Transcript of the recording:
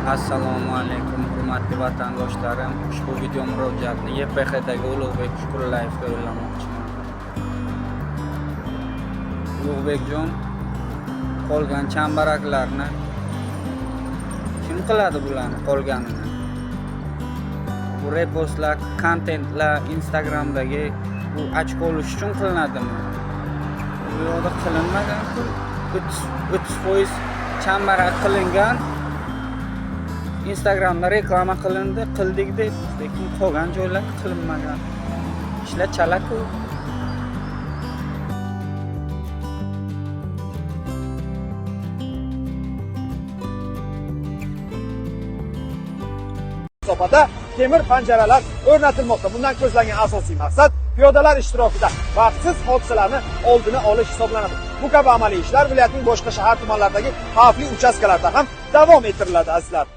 Assalomu alaykum, hurmatli vatandoshlarim. Ushbu video murojaatni YPXdagi Ulug'bek Shukurullayevga yo'llamoqchiman. Ulug'bekjon, qolgan chambaraklarni kim qiladi, bularni qolganini? Bu repostlar, kontentlar Instagramdagi bu ochko olish uchun qilinadimi? Bu yoqda qilinmagan-ku. 30% chambarak qilingan. Instagramda reklama qilindi, qildik deb, lekin qolgan joylar qilinmagan. Ishlar chala-ku. Masofada temir panjaralar o'rnatilmoqda. Bundan ko'zlangan asosiy maqsad piyodalar ishtirokida baxtsiz hodisalarni oldini olish hisoblanadi. Bu kabi amaliy ishlar viloyatning boshqa shahar tumanlaridagi xavfli uchastkalarda ham davom ettiriladi, azizlar.